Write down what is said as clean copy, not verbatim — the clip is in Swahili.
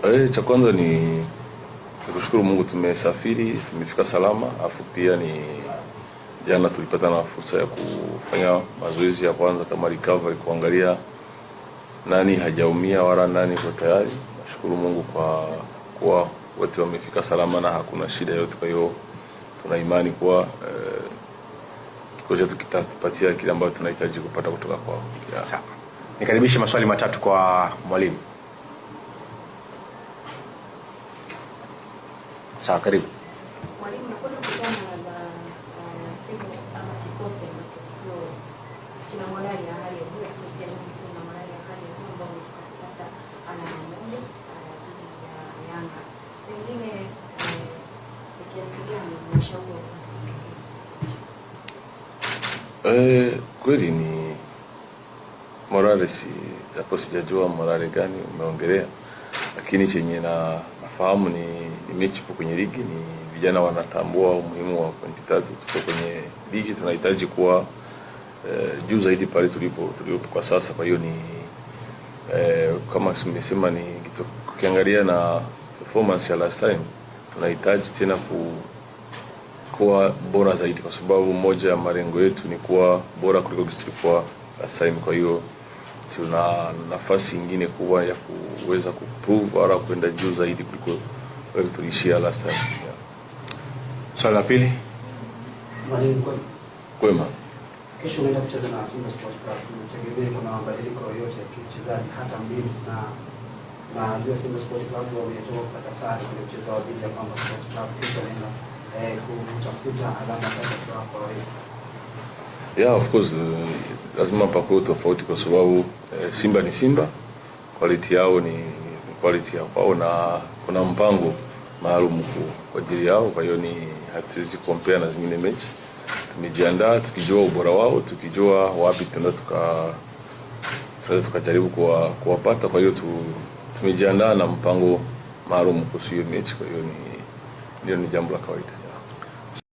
Cha kwanza ni kushukuru Mungu tumesafiri, tumefika salama, afu pia ni jana tulipata na fursa ya kufanya mazoezi ya kwanza kama recovery, kuangalia nani hajaumia wala nani kwa tayari. Nashukuru Mungu kwa kuwa wote wamefika salama na hakuna shida yote. Kwa hiyo tuna imani kuwa kikosi chetu kitatupatia kile ambacho tunahitaji kupata kutoka kwao. Yeah. Sawa. Nikaribishe maswali matatu kwa mwalimu. Sawa, karibu. Mwalimu, nakwenda kukutana na timu ama kikosi ambacho sio kina morali ya hali ya juu, lakini pia ni timu na morali ya hali ya juu ambao umetoka kupata alama moja dhidi ya Yanga. Pengine ni kiasi gani mnashauri? Kweli ni morale, si japo sijajua morale gani umeongelea, lakini chenye na nafahamu ni mechi ipo kwenye ligi, ni vijana wanatambua umuhimu wa pointi tatu. Tuko kwenye ligi, tunahitaji kuwa juu zaidi pale tulipo kwa sasa. Kwa hiyo ni kama nimesema, ni ukiangalia na performance ya last time, tunahitaji tena kuwa bora zaidi, kwa sababu moja ya malengo yetu ni kuwa bora kuliko tulikuwa last time. Kwa hiyo tuna nafasi nyingine kubwa ya kuweza kuprove wala kwenda juu zaidi kuliko wale tuliishia last time. Yeah. Swali la pili. Mwalimu, Kwema. Kesho unaenda kucheza na Simba Sports Club. Tunategemea kuna mabadiliko yoyote ya kiuchezaji hata mbinu, na najua Simba Sports Club wametoka kupata sare kwenye mchezo wa dhidi ya Pamba Sports Club. Kesho wanaenda kutafuta alama tatu kwa kwa wewe. Yeah, of course, lazima pakuwe tofauti kwa sababu Simba ni Simba, quality yao ni quality ya kwao na kuna mpango maalum kwa ajili yao. Kwa hiyo ni hatuwezi compare na zingine mechi. Tumejiandaa tukijua ubora wao, tukijua wapi tunaweza tukajaribu kuwapata. Kwa hiyo tumejiandaa na mpango maalum kuhusu hiyo mechi. Kwa hiyo ni ndio ni jambo la kawaida.